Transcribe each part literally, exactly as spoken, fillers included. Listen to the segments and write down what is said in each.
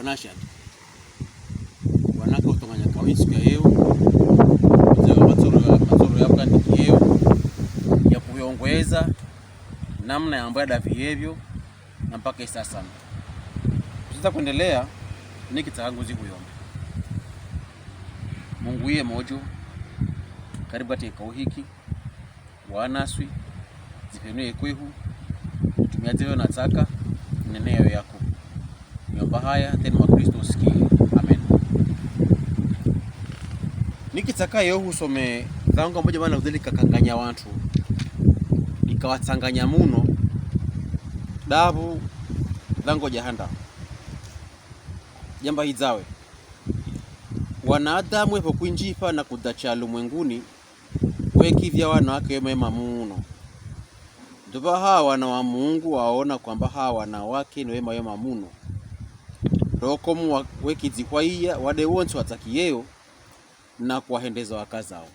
Nasha. Bwana aka utonganya kawi ntsiku ya yeo. Kuze matsoro ya, matsoro ya bukandiki yeo. Ya kuyongweza namna ya mbwa ya davi yebyo. Na mpaka isasa. Kuziza kwendelea, nikitaka nguzi kuyomba. Mungu iye mojo, karibu katika ikao hiki, wanaswi, zipenu ekwehu, tumia zewe nataka, nene yawe yako. Niomba haya, then wa Kristo usikie. Amen. Nikitaka yeo husome dhango moja mana kuzeli kakanganya wantu. Ikawatsanganya muno, dabu dhango jahanda. Jamba hidzawe. Wanadamu epo kwinjifa na kudacha lumwenguni, wekivya wanawake wema wema muno. Nduva ha wana wa Mungu waona kwamba ha wanawake ni wema wema muno. Ndoko mu wa-, wekidzi hwaiya wade wontsi watsakiyeo na kuwahendeza wakazao.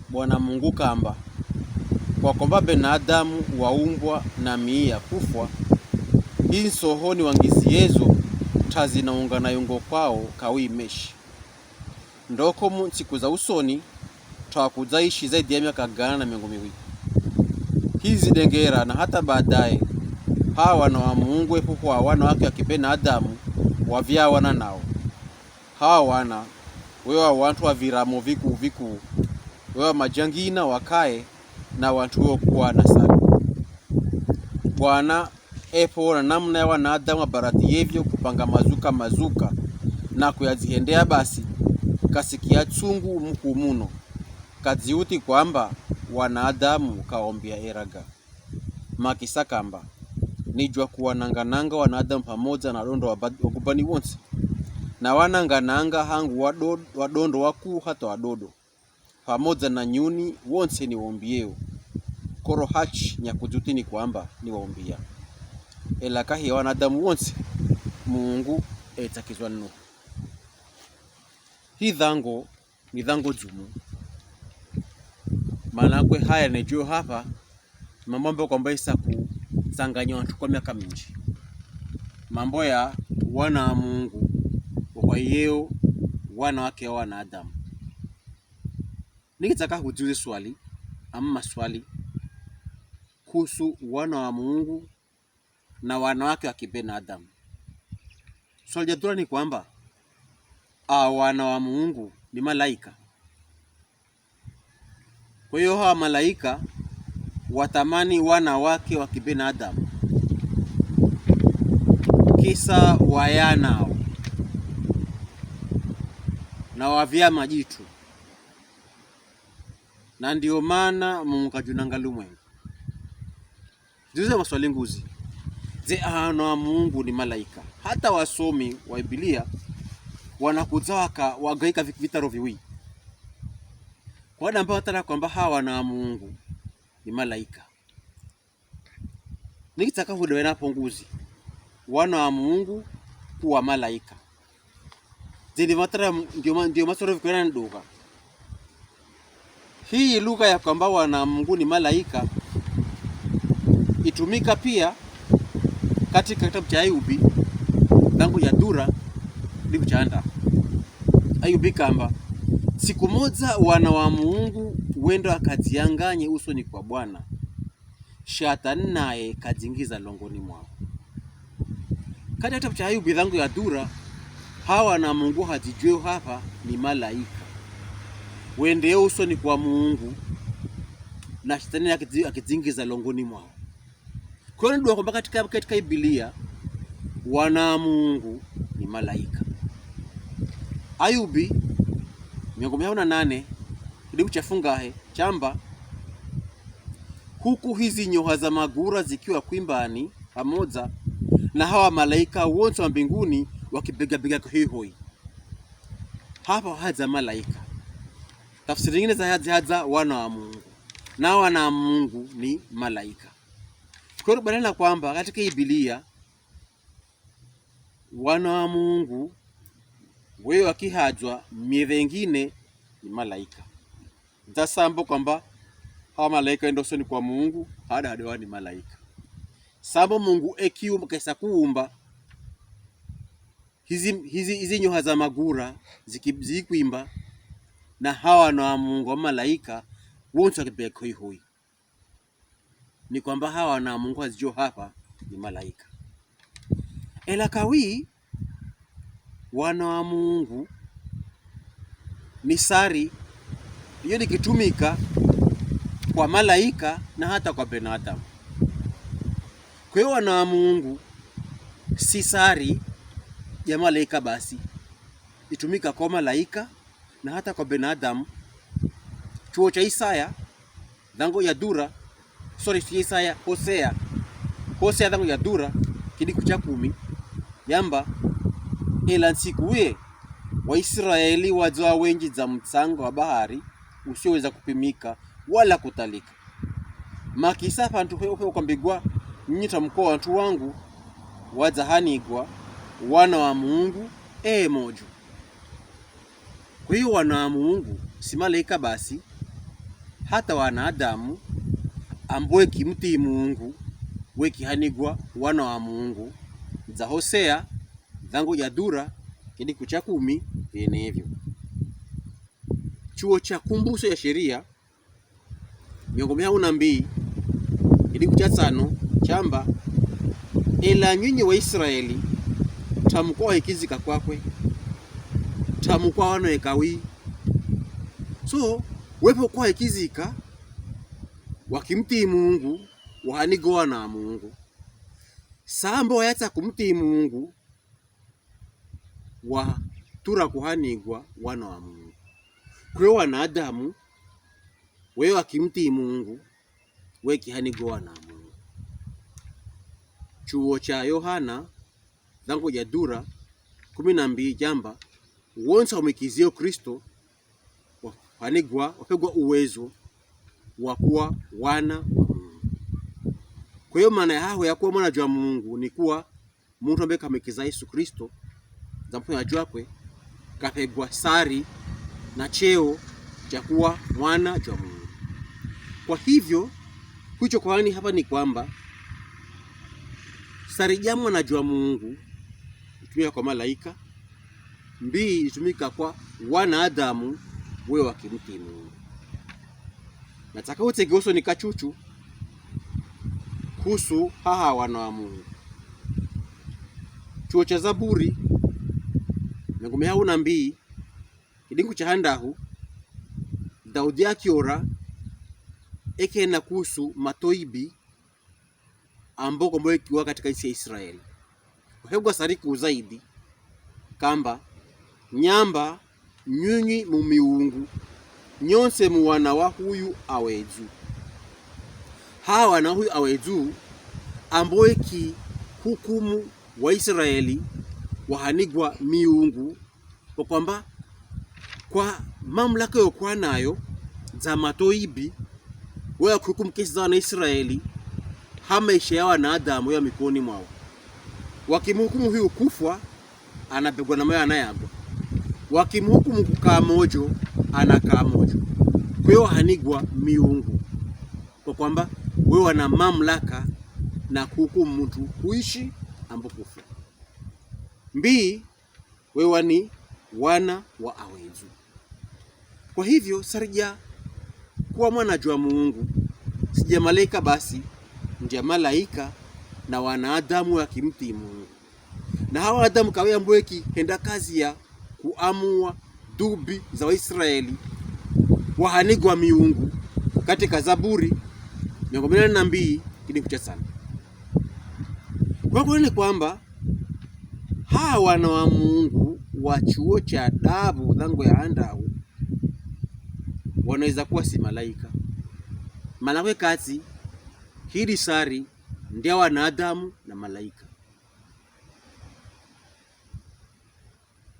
Bwana Mungu kamba, kwa kwamba benadamu waumbwa na mii ya kufwa, insohoni wa ngizi yezo, tazi na ungana yungo kwao kawi meshi. Ndoko mu ntsiku za usoni, twakudza ishi zaidi ya miaka gana na miongo miwili. Hizi dengera na hata baadaye, ha wana wa Mungu epuhwa wanawake wa kibenadamu wavyawana nao. Ha wana, wewa wantu wa viramo vikuu vikuu, wewa majangina wakaye, na wantu wewa kuwa na sabi. Bwana epo na namna ya wanadamu wa barati yevyo kupanga mazuka mazuka na kuyadzihendea basi, kasikia tsungu mkuu muno, kadziuti kwamba wanadamu kaombia eraga. Makisa kamba, nijwa kuwanangananga wanadamu pamoja na wadondo wa ba-, wa gubani wontsi. Na wanangananga hangu wado-, wadondo wakuu hata wadodo. Pamoja na nyuni wontsi niwaombieo. Koro hachi nyakudzuti ni kwamba niwaombia. Ela kahi ya wanadamu wontsi, Mungu etsakizwa nno. Hi dhango ni dhango dzumu. Mana kwe haya nejo hapa, mambo ambayo kwamba isa kutsanganya wantu kwa miaka minji. Mambo ya wana wa Mungu, wahwayeo, wanawake wa wanadamu. Nikitsaka hujuzi swali, ama maswali, kuhusu wana wa Mungu na wanawake wa kibenadamu. Swali ja dura ni kwamba, a wana wa Mungu ni malaika. Kwa hiyo hawa malaika watamani wanawake wa kibenadamu. Kisa wayanao. Na wavya majitu. Na ndio mana Mungu kajunanga lumwengu. Zizo maswali nguzi. Ze a wana wa Mungu ni malaika. Hata wasomi wa Biblia wanakudza waka wagaika vi-, vitaro viwi. Kwa damba watara kwamba hawa wana wa Mungu ni malaika. Nikitsaka hudewe na ponguzi. Wana wa Mungu kuwa malaika. Zindi matara ndio ma-, ndio masoro vikwena nduka. Hii lugha ya kwamba wana wa Mungu ni malaika itumika pia katika kitabu cha Ayubi, dhango ya dura, ni kuchanda. Ayubi kamba, siku moja wana wa Mungu wenda wakadzianganye usoni kwa Bwana. Shetani naye kadzingiza longoni mwao. Katika kitabu cha Ayubi dhango ya dura, hawa wana wa Mungu hadzijweo hapa ni malaika. Wendeo usoni kwa Mungu, na shetani akidzi-, akidzingiza longoni mwao. Kwa hiyo ndio kwamba katika, katika Biblia, wana wa Mungu ni malaika. Ayubi, miongo mihau na nane, kidibu cha fungahe, chamba, huku hizi nyoha za magura zikiwa kwimbani pamoja na hawa malaika wontsi wa mbinguni wakibigabigako hihoyi. Hapa hadza malaika. Tafsiri nyingine za hadza, hadza wana wa Mungu. Na wana wa Mungu ni malaika. Kwa hiyo, badala na kwamba katika Biblia, wana wa Mungu, wewe wakihadzwa, mie vengine ni malaika. Nza sambo kwamba hawa malaika wenda usoni kwa Mungu, hada hada wa ni malaika. Sambo Mungu ekiumba kesa kuumba, hizi, hizi, hizi nyoha za magura ziki-, zikwimba, na hawa wana wa Mungu wa malaika wonso wakipeka hoihoi. Ni kwamba hawa wana wa Mungu wazijo hapa ni malaika. Ela kawi wana wa Mungu ni sari iyo likitumika kwa malaika na hata kwa binadamu. Kwa hiyo wana wa Mungu si sari ya malaika basi, itumika kwa malaika na hata kwa binadamu. Chuo cha Isaya, dhango ya dura, sorry, si Isaya, Hosea. Hosea dhango ya dura, kidiku cha kumi, yamba, ela ntsiku ye, Waisraeli wazo wenji za mtsanga wa bahari, usioweza kupimika wala kutalika. Makisa pantu heo heo kwambigwa, nyinyi tamko wantu wangu, wazahanigwa, wana wa Mungu, e mojo. Kwa hiyo wana wa Mungu si malaika basi, hata wanadamu ambao weki mtii Mungu, weki hanigwa wana wa Mungu, za Hosea, dhango ya dura, kidiku cha kumi, vienevyo. Chuo cha Kumbuso ya Sheria, miongo mihau na mbii, kidiku cha tsano, chamba, ela nyinyi Waisraeli, tamko wahikizika kwakwe, tamko wano ekawi. So, wepo kwa hikizika, wakimtii Mungu, wahanigo wana wa Mungu. Sambo wayatsa kumtii Mungu, watura kuhanigwa wana wa Mungu. Kwe wanadamu, wewe wakimtii Mungu, weki hanigwa wana wa Mungu. Chuo cha Yohana, dhango ya dura, kumi na mbii jamba, wonso wamwikizio Kristo, wahanigwa, wapegwa uwezo wa kuwa wana wa Mungu. Kwa hiyo maana ya haho ya kuwa mwana jwa Mungu ni kuwa muntu ambaye kamwikiza Yesu Kristo, za mfanya jwakwe, kapegwa sari na cheo cha kuwa mwana jwa Mungu. Kwa hivyo, kwicho kwani hapa ni kwamba sari ja mwana jwa Mungu itumika kwa malaika, mbii itumika kwa wanadamu we wakimtii Mungu. Nataka utseke usoni kachuchu kuhusu haha wana wa Mungu. Chuo cha Zaburi, miongo mihau na mbii, kidiku cha handahu, Daudi akiora, ekena kuhusu matoibi ambao kwamba wekiwa katika nchi ya Israeli. Ohegwa sari kuu zaidi, kamba, nyamba, nyunyi mu miungu, nyonse mu wana wa huyu awezu. Hawa wana huyu awezu, ambao weki hukumu wa Israeli, wahanigwa miungu, kwa kwamba kwa mamlaka yo kwa nayo za matoibi, wewe kuhukumu kesi za wana Israeli, ha maisha ya wanadamu ya mikoni mwao. Wakimhukumu huyu kufwa, anapegwa na mawe anayagwa. Wakimhukumu kukaa mojo, anakaa mojo. Kwa hiyo wahanigwa miungu. Kwa kwamba wewe wana mamlaka na kuhukumu mtu kuishi ambo kufwa. Mbii, wewe ni wana wa awezu. Kwa hivyo, sari ja kuwa mwana jwa Mungu, si ja malaika basi, nja malaika na wanadamu wakimtii Mungu. Na hawa wanadamu kawe ambao weki henda kazi ya kuamua dubi za Waisraeli, wahanigwa miungu, katika Zaburi, miongo minane na mbii, kidiku cha tsano. Kwa kweli ni kwamba, hawa wana wa Mungu wa chuo cha dabu dhango ya handahu, wanaweza kuwa si malaika. Maana kwe kati, hili sari, ndia wanadamu na malaika.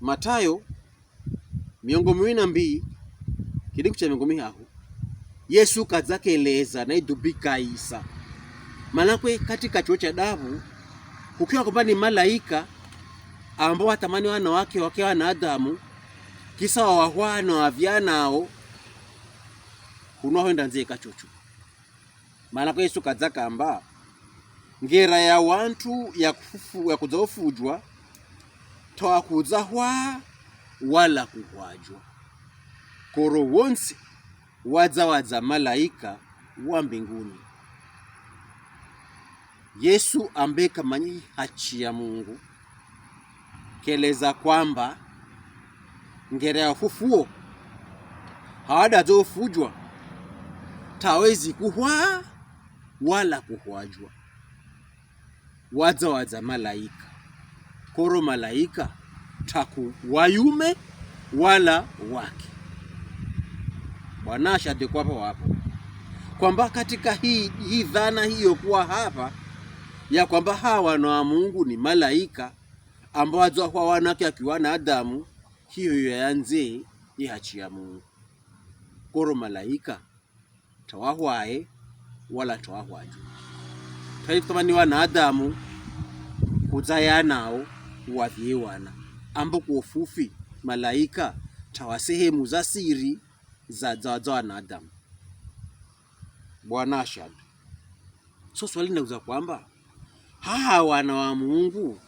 Matayo, miongo miwili na mbii, kidiku cha miongo mihahu, Yesu kazakeleza na idubi kaisa. Maana kwe katika chuo cha dabu, kukiwa kwamba ni malaika, ambao watamani wanawake wake wanadamu, kisa wawahwana wavyanao, kunwa hwenda nze kachuchu. Maana kwe Yesu kazakamba, ngera ya wantu ya kufufu-, ya kuza ufujwa, tawakudza hwa wala kuhwajwa. Koro wontsi wadza wadza malaika wa mbinguni. Yesu ambe kamanyi hachi ya Mungu, keleza kwamba ngera ya ufufuo, hawadadzo ufujwa, tawezi kuhwa wala kuhwajwa. Wadza wadza malaika. Koro malaika, taku wayume wala wake. Bwana ashade kwapa wapo. Kwamba katika hii, hii dhana hiyo kuwa hapa, ya kwamba hawa wana wa Mungu ni malaika, ambao wadzwa hwa wanawake wakiwa na Adamu, hiyo hiyo yandze ye hachi ya Mungu. Koro malaika, tawahwaye wala tawahwajwa. Tayikutamani wana Adamu, kudza yanao wavye wana. Ambo kwa ufufi, malaika, tawa sehemu za siri za, za, za wana Adamu. Bwana ashadu. So swali nauza kwamba, haha wana wa Mungu,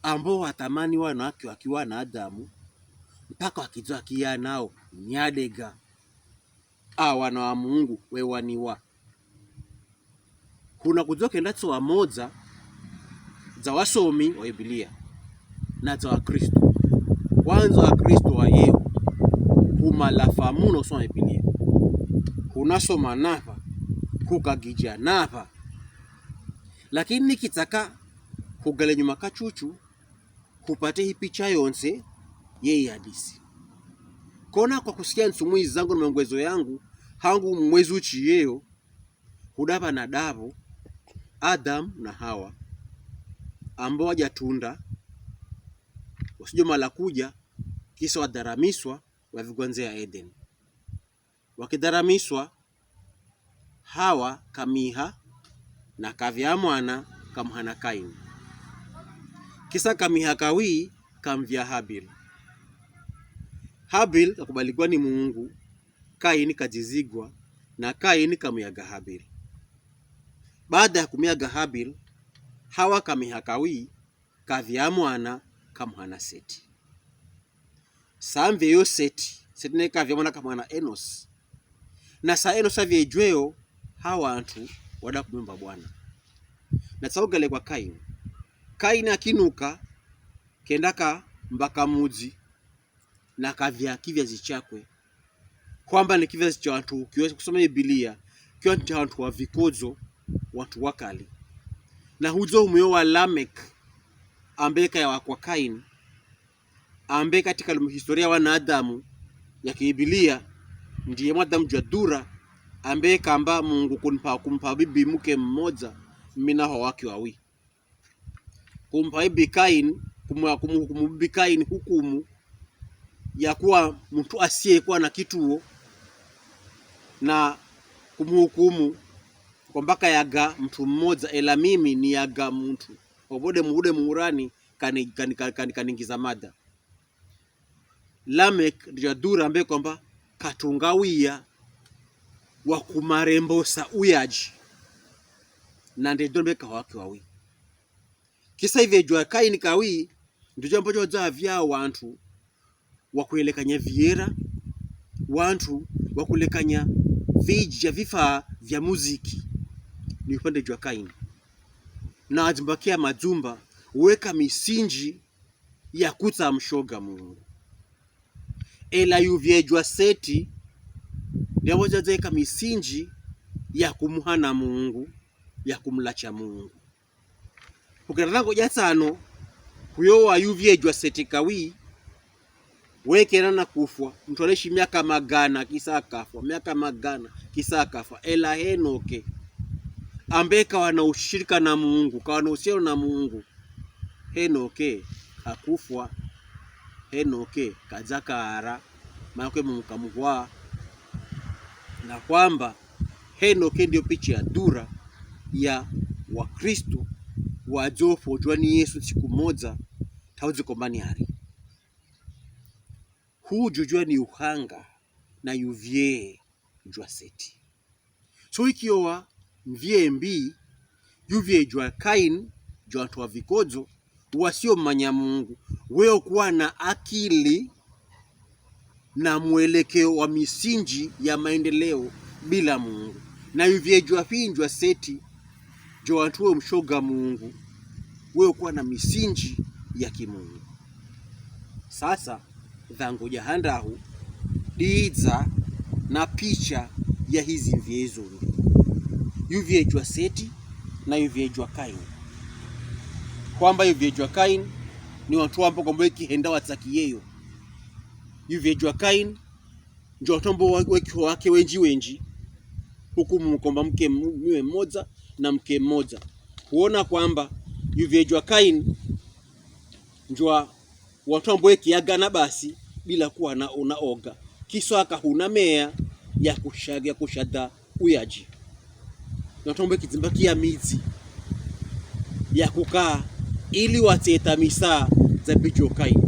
ambo watamani wanawake wakiwa na Adamu, mpaka wakidza wakiyanao nyadega. A wana wa Mungu wewaniwa. Huna kudzo kenda tso wamodza za wasomi wa Biblia na za Wakristo. Kwanza Wakristo wa yeo, humalafa muno usoma Biblia. Hunasoma napa, hukagija napa. Lakini nikitsaka hugale nyuma kachuchu, hupate hi picha yontse ye hadisi. Kona kwa kusikia nsumwi zangu na mangwezo yangu, hangu mwezi uchi yeo, hudaba na dabo, Adamu na Hawa, ambo waja tunda, wasijo mala kuja, kisa wadaramiswa, wavigwa nze ya Edeni. Wakidaramiswa, Hawa kamiha, na kavya mwana, kamuhana Kaini. Kisa kamiha kawi, kamvya Habil. Habil kakubaligwa ni Mungu, Kaini kajizigwa, na Kaini kamuyaga Habil. Baada ya kumuyaga Habil, Hawa kamiha kawi, kavya mwana, kamuhana Seti. Sa mvyeyo Seti, Seti ne kavya mwana kamuhana Enosi. Na sa Enosi avyejweyo, ha wantu wada kumwimba Bwana. Na tsaugale kwa Kaini. Kaini akinuka, kenda kambaka mudzi, na kavya kivyazi chakwe. Kwamba ni kivyazi cha wantu, kiwezi kusoma Biblia, kiwa cha wantu wa vikodzo, wantu wakali. Na hudzo umuyo wa Lamek, ambe kaya wa kwa Kaini, ambe katika lumu historia wanadamu ya kiBiblia, ndiye mwanadamu jwa dura, ambe kamba Mungu kumpa, kumpa bibi muke mmoja, mina ho wake wawi. Kumpa bibi Kaini, kumwa-, kumu-, kumu bibi Kaini hukumu ya kuwa mtu asiyekuwa na kituo, na kumhukumu kwamba kayaga mtu mmoja, ela mimi niyaga mtu. Obode muhude muhurani, kani, kani, kani, kani, kaningiza mada. Lamek ndiye jwa dura ambe kwamba katunga wiya wa kumarembosa uyaji. Na nde ndo mbe ka wake wawi. Kisa ive jwa Kaini kawi, ndijo ambajo dza vya wantu wa kulekanya viera, wantu wa kulekanya viji vya vifaa vya muziki. Ni upande jwa Kaini. Na wadzimbakia madzumba, weka misinji ya kutsa mshoga Mungu. Ela yuvyejwa Seti, ndiye wadzadze eka misinji ya kumuhana Mungu, ya kumulacha Mungu. Ukera nango jatsano, huyo wa yuvyejwa Seti kawi, wekena na kufwa, mtu aleshi miaka magana kisa akafwa, miaka magana kisa akafwa, ela Henoke. Ambe kawa na ushirika na Mungu, kawa na uhusiano na Mungu. Henoke hakufwa, Henoke kadzakara, makwe mumukamuhwa. Na kwamba Henoke ndio picha ya dura ya Wakristo wadzofojwa ni Yesu siku moja, tauzi kombani hari. Hujujwa ni uhanga na yuvye jwa Seti. So ikiwa mvye mbi, yuvye jwa Kaini, jwa wantu wa vikodzo, wasiommanya Mungu, weokuwa na akili na mwelekeo wa misinji ya maendeleo bila Mungu. Na yuvyejwa finjwa seti, jo wantru wemshoga Mungu, weokuwa na misinji ya kimungu. Sasa, dhangu jahandahu, didza na picha ya hizi mvyezo mbi. Yuvyejwa seti, na yuvyejwa Kaini. Kwamba yuvyejwa Kaini, ni wantru wambo kwamba wekihenda watsakiyeyo. Yuvyejwa Kaini, njo wantru wambo wa-, wekiho wake wenji wenji, huku mukomba mke mu-, mume mmoja na mke mmoja. Kuona kwamba yuvyejwa Kaini, njo wa-, wantru wambo wekiagana basi, bila kuwa na, na oga. Kiswa kahuna meya ya kusha-, ya kushada uyaji. Ni wantru wambo wekizimbakiya midzi ya kukaa ili watseta misa za pijo Kaini.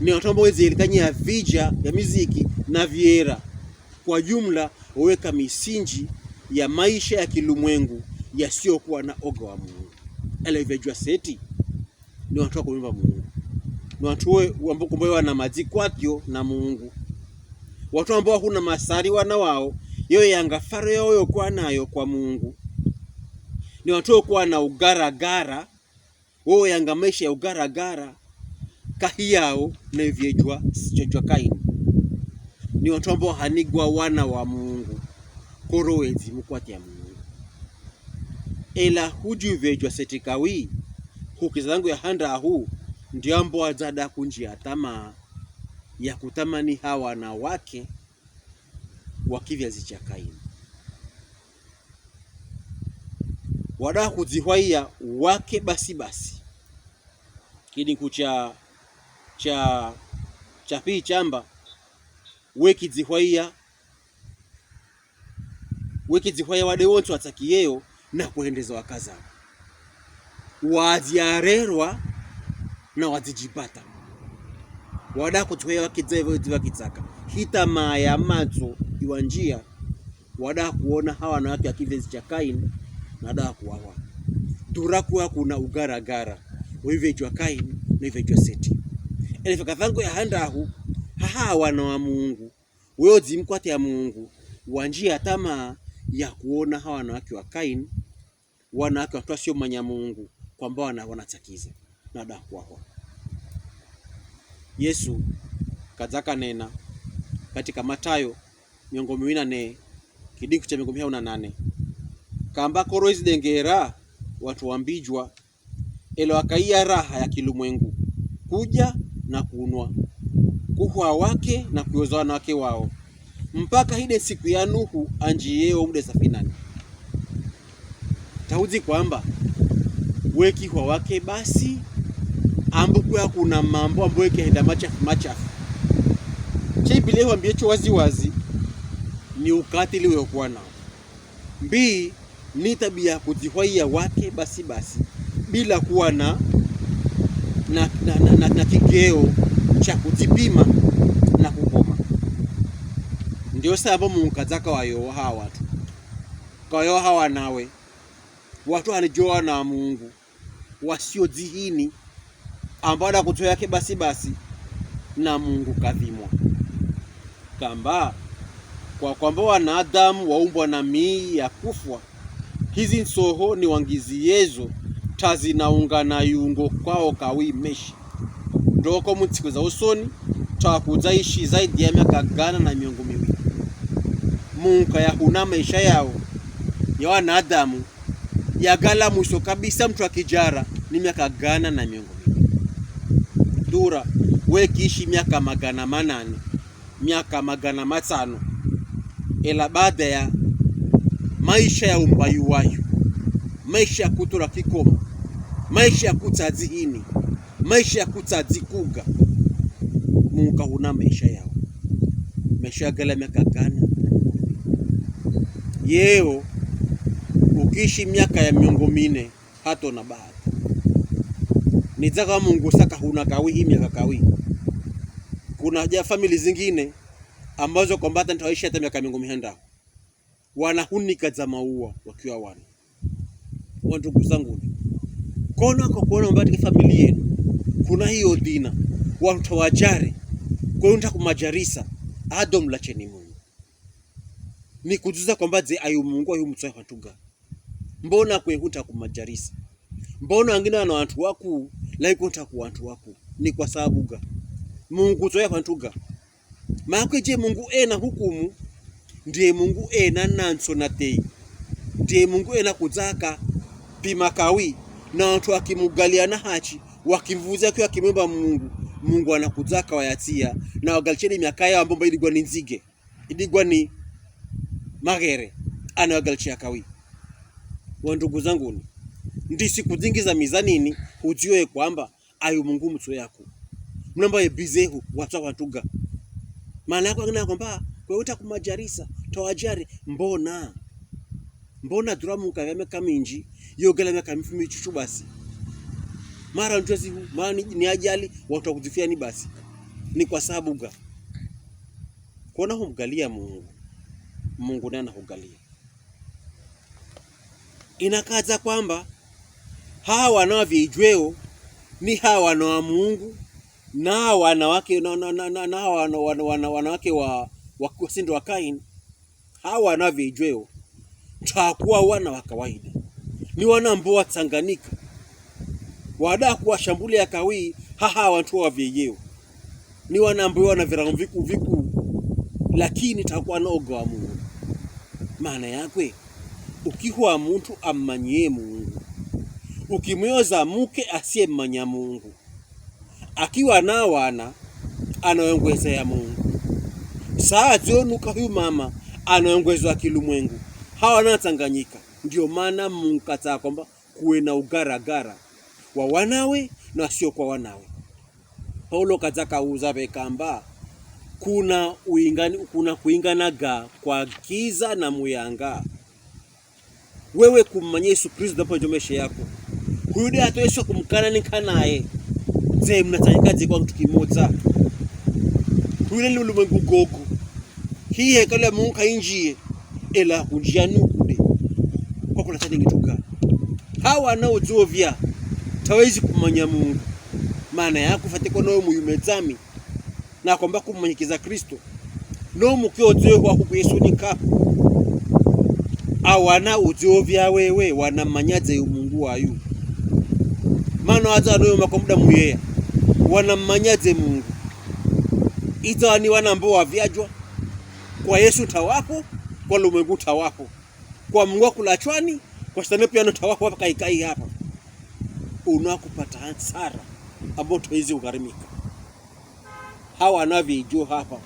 Ni wantru wambo wezielikanya ya vija ya miziki na vyera. Kwa jumla, woweka misinji ya maisha ya kilumwengu yasiokuwa na oga wa Mungu. Ele yuvyejwa seti, ni wantru wakumimba Mungu. Ni wantru we-, wambo kwamba wana madzikwatio na Mungu. Wantru wambo wahuna masari wana wao, yo yanga faro yao yokuwa nayo kwa Mungu. Ni wantru wokuwa na ugaragara, wo yanga maisha ya ugaragara, kahi yao na yuvyejwa, jwa, jwa Kaini. Ni wantru wambo wahanigwa wana wa Mungu, koro wedzimkwatia Mungu. Ela huju yuvyejwa seti kawi, hukiza dhangu jahandahu, ndio wambo wadzada kunjia tamaa ya kutamani ha wana wake wa kivyazi cha Kaini. Wada kudzihwaiya wake basi basi. Kidingu cha, cha, cha pili chamba, wekidzihwaiya, wekidzihwaiya wade wontsi watsakiyeyo na kuhendeza wakaza. Wadziarerwa na wadzijipata. Wada kudzihwaiya wakidza ivo idzi wakitsaka. Hitamaa ya matso iwanjia, wada kuona ha wana wake wa kivezi cha Kaini, na wada kuwawa. Dura kuwa kuna ugaragara wa yuvyejwa Kaini na yuvyejwa Seti. Ele fika dhangu jahandahu, haha wana wa Mungu, weodzimkwatia Mungu, wanjia tamaa ya kuona ha wana wake wa Kaini, wana wake wantru wasiomanya Mungu, kwamba wana, wanatsakiza, na wada kuwawa. Yesu kadza kanena katika Matayo miongo miwili na nne, kidingu cha miongo mihahu na nane, kamba koro izidengera wantru wambijwa, elo akaiya raha ya kilumwengu, kuja na kunwa, kuhwa wake na kuyoza wana wake wao, mpaka hide siku ya Nuhu anjiye omde safinani. Taudzi kwamba, wekihwa wake basi, ambu kuya kuna mambo ambu wekehenda machafu machafu. Che Biblia iwambiye cho wazi wazi, ni ukatili weokuwa nao. Mbi ni tabia ya kudzihwaiya wake basi basi, bila kuwa na, na, na, na, na, na kigeo cha kudzipima na kukoma. Ndio sababu Mungu kadza kawayowa ha wantru. Kawayowa ha wanawe. Wantru hanijowa na Mungu, wasiodzihini, amba wada kutoya ke basi basi, na Mungu kadhimwa. Kamba, kwa kwamba wanadamu waumbwa na mii ya kufwa, hizi ntsoho ni wangiziyezo, tazinaungana yungo kwao kawi meshi. Ndoko mu ntsiku za usoni, twakudza ishi zaidi ya miaka gana na miongo miwili. Mungu kayahuna maisha yao, ya wanadamu, yagala mwiso kabisa mntru akijara ni miaka gana na miongo miwili. Dura, wekishi miaka magana manane, miaka magana matsano. Ela baada ya maisha ya umbayuwayu, maisha ya kutola kikomo, maisha ya kutsadzihini, maisha ya kutsadzikuga, Mungu kahuna maisha yao. Maisha yagala miaka gana. Yeo, ukishi miaka ya miongo mine, hato na bahati. Nidzaka Mungu saka huna kawi hi miaka kawi. Kuna ja famili zingine ambazo kwamba hata ntawaishi hata miaka miongo mihandahu. Wanahunika za mauwa wakiwa wana. Wandugu zangu, Kona ko kona mbatike famili yenu, kuna hiyo dina, wantru wajari, kwe unta kumajarisa, ado mlacheni Mungu. Ni kujuza kwamba dze ayu Mungu ayu mutsoya pantru ga. Mbona kwe hunta kumajarisa? Mbona angina na wantru waku, laiko nta ku wantru waku? Ni kwa sababu ga? Mungu tsoya pantru ga. Makwe je Mungu ena hukumu, ndiye Mungu ena nanso na tei. Ndiye Mungu ena kudzaka pima kawi, na wantru wakimugalia na hachi, wakimvuza kiwa kimwemba Mungu, Mungu anakudzaka wayatsiya, na wagalicheni miaka ya wambomba idigwa ni nzige, idigwa ni magere, ana wagalichia kawi. Wandugu zanguni, ndi siku zingi za mizanini, hujiwe kwamba, ayu Mungu mutsoya ku. Mnamba ye bizehu, watsa wantru ga. Maana yako angina kwamba, kwe uta kumajarisa, tawajari, mbona? Mbona dura Mungu kavya miaka minji, yogela miaka mifu michuchu basi. Mara ntwezi hu, mara ni, ni ajali, wantru wakuzifia ni basi. Ni kwa sababu ga? Kona humgalia Mungu. Mungu naye anahugalia. Inakadza kwamba, hawa wana wa vyeijweo, ni hawa wana wa Mungu, na wana wake, na, na, na, na, na wana, wana, wana, wanawake wa, wa, wa sindo wa Kaini, hawa wana wa vyeijweo, ntakuwa wana wa kawaida. Ni wana ambao watsanganyika. Wada kuwashambulia kawi, haha wantru wa vyeyeo. Ni wana ambao wana viramu viku viku, lakini takuwa na oga wa Mungu. Maana yakwe, ukihuwa muntru ammanyie Mungu. Ukimwioza muke asiye mmanya Mungu. Akiwa na wana, anaongweza ya Mungu. Saa zionuka huyu mama, anaongweza wa kilumwengu. Hawa natsanganyika. Ndio maana Mungu katsa kwamba kuwe na ugaragara wa wanawe na sio kwa wanawe. Paulo kadzaka uza vekamba, kuna uingani, kuna kuinganaga kwa giza na muyanga. Wewe kummanya Yesu Kristo dapo njo maisha yako. Huyu de atoesha kumkana ni nkanaye. Ze mnatsanyikaje kwa mtu kimodza? Huyu ni ulimwengu gogo. Hii hekalu ya Mungu kainjie, ela kunjia nukude. Kwa kuna tani ngituka. Hawa na udzovya, tawezi kumanya Mungu. Maana yako fate kono muyume dzami. Na kwamba kumanyikiza Kristo. No muke odzovya kwa huku Yesu ni kapu. Awana udzovya wewe, wanamanyadze yu Mungu wayu. Maana wadza no yoma kwa muda muyeya. Wanamanyadze Mungu. Idza wani wana ambao wavyajwa. Kwa Yesu tawapo, kwa lumwengu tawapo. Kwa Mungu wa kulachwani, kwa shetani pia no tawapo hapa kaikai hapa. Unakupata hasara, ambao tuwezi ugharimika. Hawa na vijo hapa,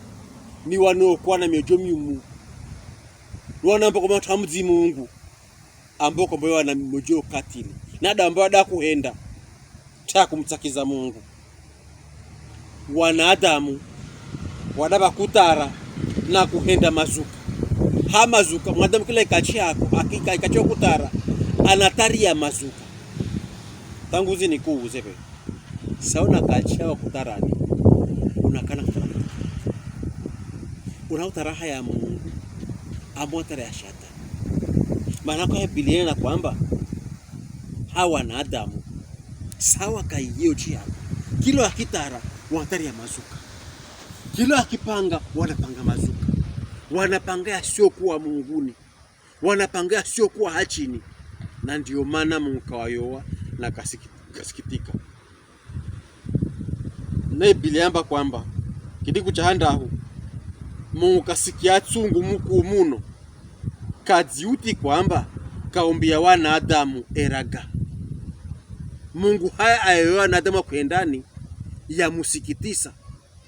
ni wanaokuwa na miojo miumu. Ni wana ambao kwa mtu hamdzi Mungu, ambao kwa mboyo wana miojo katili. Na da ambao da kuhenda, ta kumtsakiza Mungu. Wanadamu, wadaba kutara na kuhenda mazuka. Ha mazuka, mwanadamu kila ikachi yako, akika ikachi ya kutara, anatari ya mazuka. Tanguzi ni kuuze pe. Sauna kachi ya kutarani, unakana kutara. Una utara haya Mungu, ambao utara ya shata. Maana kwa Biblia na kwamba, hawa na Adamu, sawa kaiyo chia. Kilo akitara, wanatari ya mazuka. Kilo akipanga, wanapanga mazuka. Wanapanga ya sio kuwa Munguni. Wanapanga ya sio kuwa hachini. Na ndio maana Mungu kawayowa na kasiki-, kasikitika. Na Biblia yamba kwamba, kidi kuchahanda ahu, Mungu kasikia tsungu mukuu muno, kadziuti kwamba, kaumbia wanadamu eraga. Mungu haya ayo wanadamu akuhendani, yamusikitisa,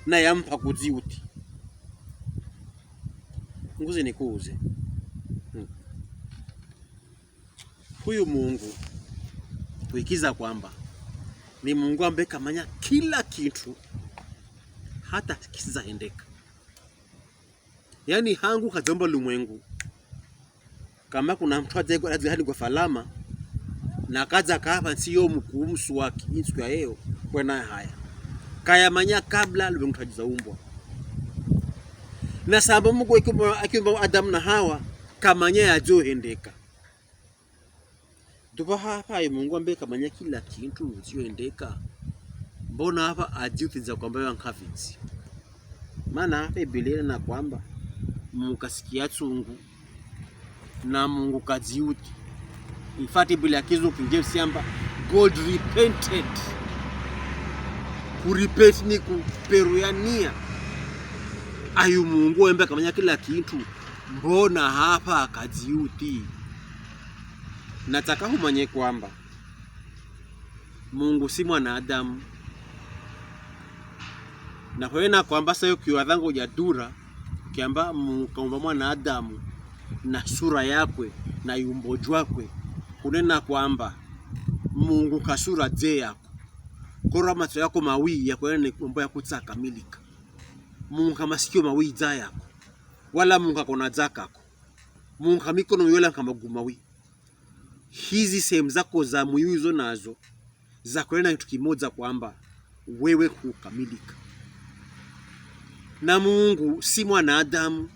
na yampa kudziuti. Nguzi ni kuuze. Hmm. Huyu Mungu, kuikiza kwamba, ni Mungu ambe kamanya kila kitu, hata kisiza endeka. Yaani hangu kadzomba lumwengu, kama kuna mtu adze kwa, adze hani kwa falama, na kadza kafa nsi yo mukuu msuwaki, insiku ya yeo, kwena haya. Kayamanya kabla lumwengu tadjiza umbwa. Na samba Mungu akiumba, akiumba Adamu na Hawa, kamanya yadjo hendeka. Tupa hapa ayi Mungu ambe kamanya kila kintu ziwendeka. Mbona hapa ajiutiza kwamba yo ankafitsi? Mana Biblia inena kwamba Mungu kasikia tsungu na Mungu kajiuti. In fact, Biblia ya Kizungu, King James, yamba God repented. Kurepent ni kuperuyania. Ayu Mungu embe kamanya kila kintu, mbona hapa kajiuti? Nataka humanye kwamba Mungu si mwanadamu. Na hwena kwamba sayo kiwa dhango ja dura, kiamba Mungu kaumba mwanadamu na sura yakwe na yumbo jwakwe, kunena kwamba Mungu ka sura je yako. Kora matso yako mawi ya kwena ne kwamba ya kutsakamilika. Mungu ka masikio mawi ja yako. Wala Mungu ka kona ja kako. Mungu ka mikono miwi wala ka maguu mawi. Hizi sehemu zako za mwili uzo nazo za kunena kitu kimoja kwamba wewe hukamilika. Na Mungu si mwanadamu.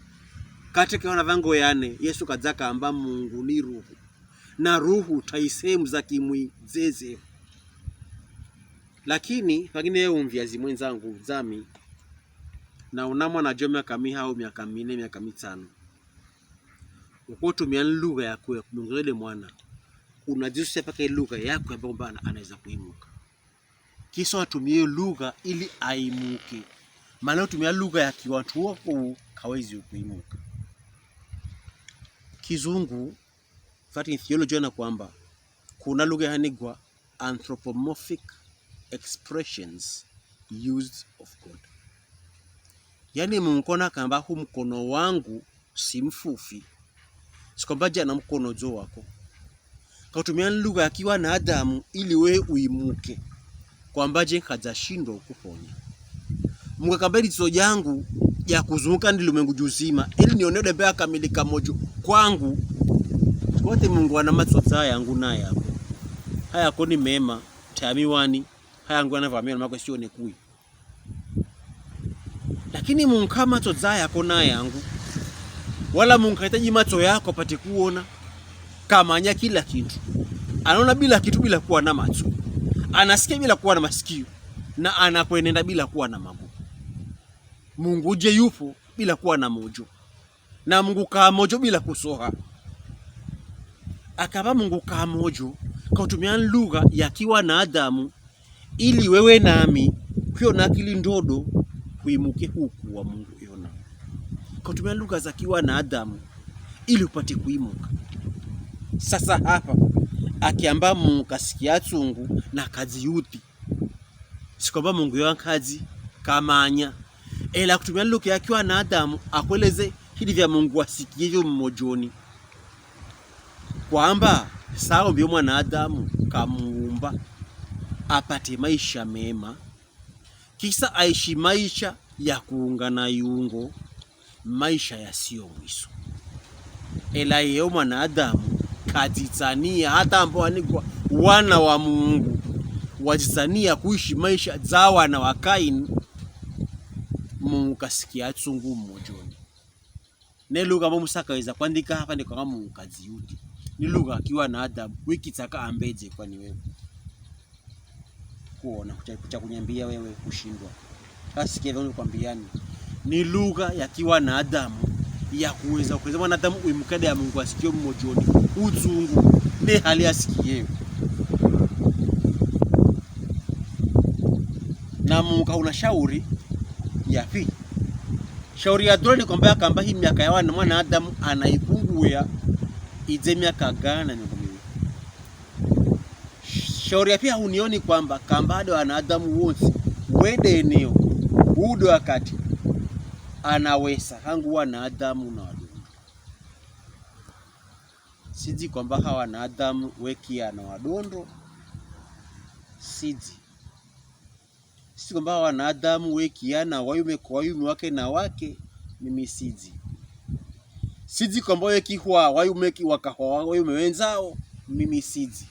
Katika Yohana dhango ya ne, Yesu kaja kamba Mungu ni ruhu. Na ruhu tayi sehemu za kimwi zeze. Lakini pangine umvya zimwe nzangu zami, na una mwana jo miaka miha au miaka mine, miaka mitano. Uko tumia lugha yakwe ya kumwongelele mwana. Kuna jinsi ya paka lugha yakwe ambayo kwamba ana-, anaweza kuimuka. Kisha watumie lugha ili aimuke. Mana utumia lugha ya kiwatu wako kawezi kuimuka. Kizungu, fatin theology na kwamba kuna lugha yahanigwa anthropomorphic expressions used of God. Yani, Mungu kona kamba hu mkono wangu si mfufi, si kwamba jana mkono jo wako. Kautumia lugha ya kiwanadamu ili we uimuke, kwamba je nkaja shindwa ukuponya. Mungu kamba ili jicho jangu ja kuzunguka ndi lumengu juzima, ili nione dembe akamilika mojo kwangu. Kote Mungu ana matso ja yangu na yako. Haya ko ni mema, tamiwani, haya yangu ana vamiwa na makwe sione kui. Lakini Mungu ka matso ja yako na yangu, wala Mungu kahitaji matso yako apate kuona, kamanya kila kintu. Anaona bila kitu bila kuwa na matso. Anasikia bila kuwa na masikio. Na anakwenenda bila kuwa na maguu. Mungu je yupo bila kuwa na mojo. Na Mungu ka mojo bila kusoha. Akaba Mungu ka mojo, kautumia lugha ya kiwanadamu, ili wewe nami, kwiona akili ndodo, kuimuke huku wa Mungu yona. Kautumia lugha za kiwanadamu, ili upate kuimuka. Sasa hapa, akiamba Mungu kasikia tsungu na kajiuti. Si kwamba Mungu yo ankaji, kamanya. Ela kutumia lugha ya kiwanadamu, akweleze hili vya Mungu asikie vyo mmojoni. Kwamba, saombi yo mwanadamu, kamuumba, apate maisha mema. Kisha aishi maisha ya kuungana yungo, maisha yasiyo mwiso. Ela yeo mwanadamu kajitsania, hata ambao wanikwa wana wa Mungu, wajitsania kuishi maisha ja wana wa Kaini, Mungu kasikia tsungu mmojoni. Ne lugha ambayo Musa kaweza kuandika hapa ni kwamba Mungu kajiuti. Ni lugha ya kiwanadamu, wikitsaka ambeje kwani wewe. Kuona, kucha, kucha kunyambia wewe kushindwa. Kasikia vile nikwambiani. Ni lugha ya kiwanadamu ya kuweza, kuweza mwanadamu uimuke de ya Mungu asikie mmojoni. Utsungu, de hali asikie. Na Mungu kauna shauri ya pili. Shauri ya dole ni kwamba, kamba hii miaka ya wana mwanadamu anaipunguya ije miaka gana na miaka miwili. Shauri ya pili hunioni kwamba kamba ade wanadamu wonsi wede eneo udo wakati anawesa hangu wanadamu na wadondo. Siji kwamba hawa wanadamu wekia na wadondo. Siji. Siji kwamba wanadamu wekia na wayume kwa wayume, wake na wake, mimi siji. Siji kwamba wekihwa wayume ki-, wakahwa wayume wenzao, mimi siji.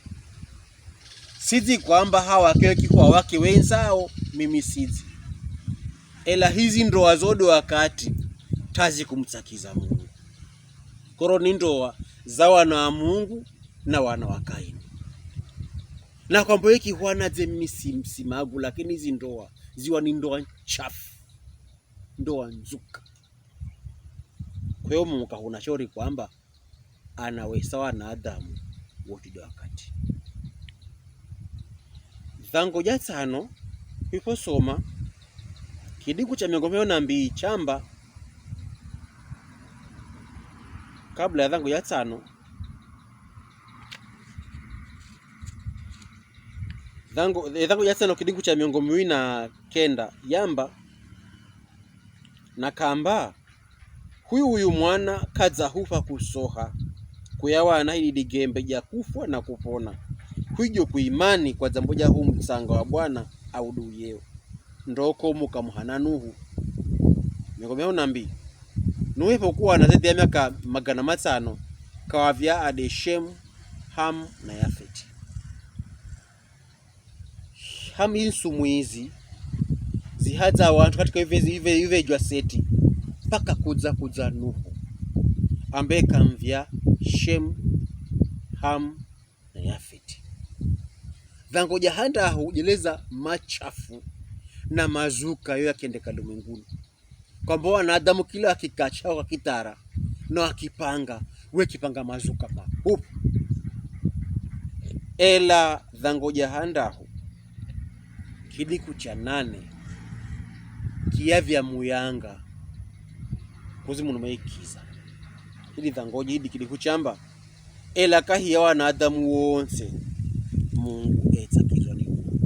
Siji kwamba hawake wekihwa wake wenzao, mimi siji. Ela hizi ndoa zodo wakati, tazi kumtsakiza Mungu. Koro ni ndoa za wana wa Mungu na wana wa Kaini. Na kwamba yeki hwana ze misi, misimagu, lakini zi ndoa, ziwa ni ndoa nchafu, ndoa nzuka. Kwa hiyo Mungu kahuna shauri kwamba anawesa wanadamu woti do wakati. Dhango ja tsano, kwipo soma, kidiku cha miongo miwili na mbii chamba, kabla ya dhango ja tsano, dhango, eh, dhango ja tsano kidiku cha miongo miwili na kenda, yamba, na kamba, hwi uyu mwana kadza hufa kusoha, kuyawana hidi digembe ja kufwa na kupona. Hwijo kuimani kwa dzambo ja hu mtsanga wa Bwana auduyeo. Ndoko muka muhana Nuhu. Miongo miwili na mbii. Nuhu epokuwa na zaidi ya miaka magana matsano, kawavya ade Shemu, Hamu na Yafeti. Hamu insumu izi zihadza wantu katika ive, ive, ivejwa Seti, mpaka kudza, kudza Nuhu, ambe kamvya Shemu, Hamu na Yafeti. Dhango ja handaho ujeleza machafu na mazuka yo yakendeka lumwenguni. Kwamba wanadamu kila wakikacha wakitara na wakipanga, wekipanga mazuka pa hupu. Ela dhango ja handaho, kidiku cha nane, kiyavya muyanga kuzi munu maikiza. Ili dhango jidi kidiku chamba, ela kahiya wanadamu wonse, Mungu etsakizwa ni Nuhu.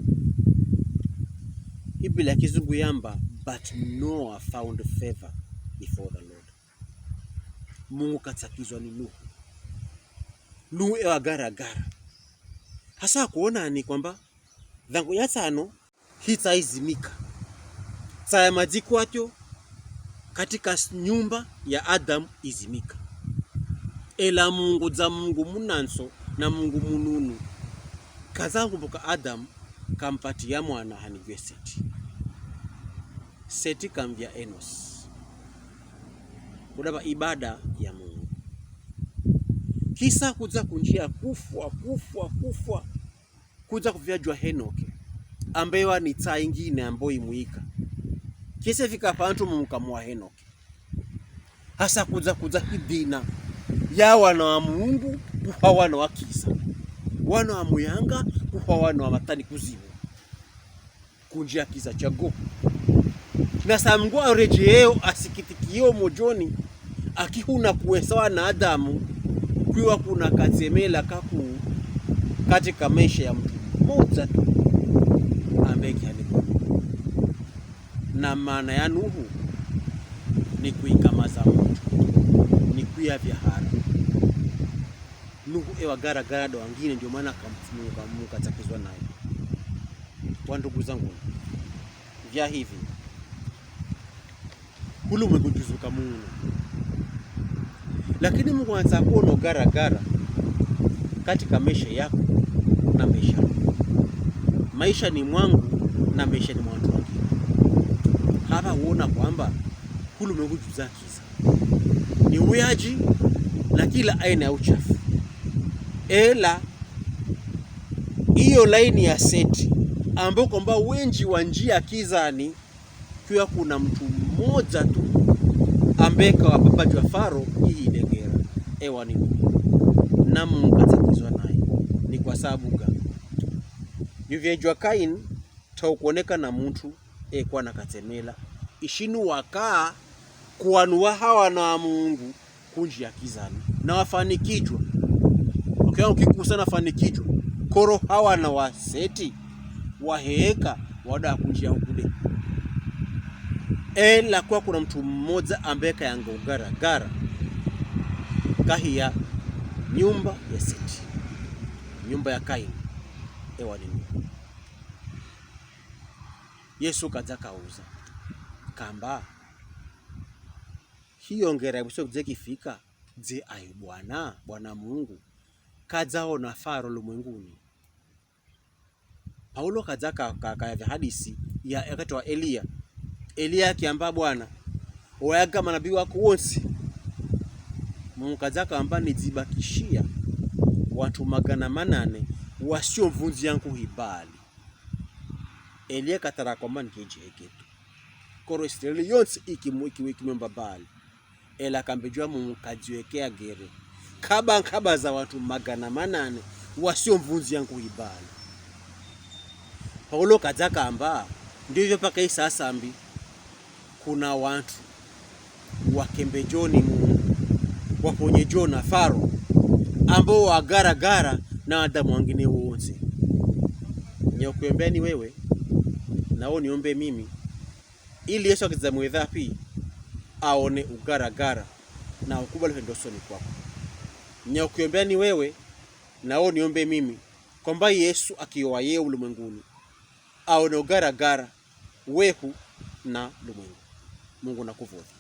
Biblia ya Kizungu yamba, "But Noah found favor before the Lord." Mungu katsakizwa ni Nuhu. Nuhu ewa garagara. Hasa kuona ni kwamba dhango ja tsano, hii tsaya izimika. Tsaya madziko atyo katika s-, nyumba ya Adamu izimika. Ela Mungu dza Mungu munantso na Mungu mununu, kaza kumbuka Adamu, kampatiya mwana hanijwe Seti. Seti kamvya Enosi. Kudaba ibada ya Mungu. Kisa kudza kunjia kufwa, kufwa, kufwa. Kudza kuvyajwa Henoke, ambewa ni tsa ingine ambo imwika. Kise fika pantu mumukamu wa Henoke. Hasa kudza, kudza hidina ya wana wa Mungu kuha wana wa kiza, wana wa muyanga kuha wana wa matani kuzibu. Kunjia kiza chago. Na sa Mungu arejeeo, asikitikiyo mojoni, akihuna kuwesa wanadamu, kwiwa kuna katsemela kaku katika maisha ya mtu mmoja tu, ambaye kihaniko. Na maana ya Nuhu ni kuikamaza mtu, ni kuyavya hara. Nuhu ewa garagara do wangine, ndio maana kamfumu kamuka tsakizwa naye. Wa ndugu zangu, vya hivi, hulu mwe kujuzuka muno. Lakini Mungu anataka kuona ugaragara katika maisha yako na maisha yangu. Maisha ni mwangu na maisha ni mwa watu wangine. Hapa uona kwamba hulu mwe kujuza kiza ni uyaji na kila aina ya uchafu. Ela iyo laini ya Seti, ambo kwamba wenji wanjia kizani, kwiwa kuna mtu mmoja tu ambaye kawa papa jwa Faro, iyi degera, ewa ni Nuhu. Na Mungu katsakizwa naye. Ni kwa sababu ga? Yuvye jwa Kaini, taukuoneka na mtu ekwa na katsemela. Ishinu waka kuwanuwa hawana wa Mungu kunjia kizani. Na wafanikijwa. Wakiwa ukikusa na fanikijwa. Koro hawana wa Seti, waheka, wada kunjia hukude. Ela kwa kuna mtu mmoja ambaye kayanga ugaragara kahiya nyumba ya Seti. Nyumba ya Kaini. Ewa ni Nuhu. Yesu kadza kauza, kamba, hiyo ngera ibuse kudze kifika, dze ayo Bwana, Bwana Mungu, kadza ona Faro lumwenguni. Paulo kadza ka, ka, kayavya hadisi ya wakati wa Eliya. Eliya akiamba Bwana, owayaga manabii wako wonse. Mungu kadza kamba, nizibakishia watu magana manane wasiomvunziya nkuhi Baali. Eliya katara kwamba nikejiheketu. Koro Israeli yontsi ikimu-, ikimu-, ikimwemba Baali. Ela kambejiwa Mungu kajiwekea gere. Kaba nkaba za wantru magana manane wasiomvunziya nkuhi Baali. Paulo kaja kamba, ndivyo paka isasa mbi. Kuna wantru wakembejo ni Mungu, waponyejo na Faro, ambao wagaragara na wanadamu wangine wontsi. Nyakuyombea ni wewe, na uniombe mimi, ili Yesu akija mwedhapi, aone ugaragara na ukubali hwenda usoni kwako. Nyakuyombea ni wewe, na uniombe mimi, kwamba Yesu akiwa ye ulimwenguni, aone ugaragara wehu na lumwengu. Mungu nakuvothi.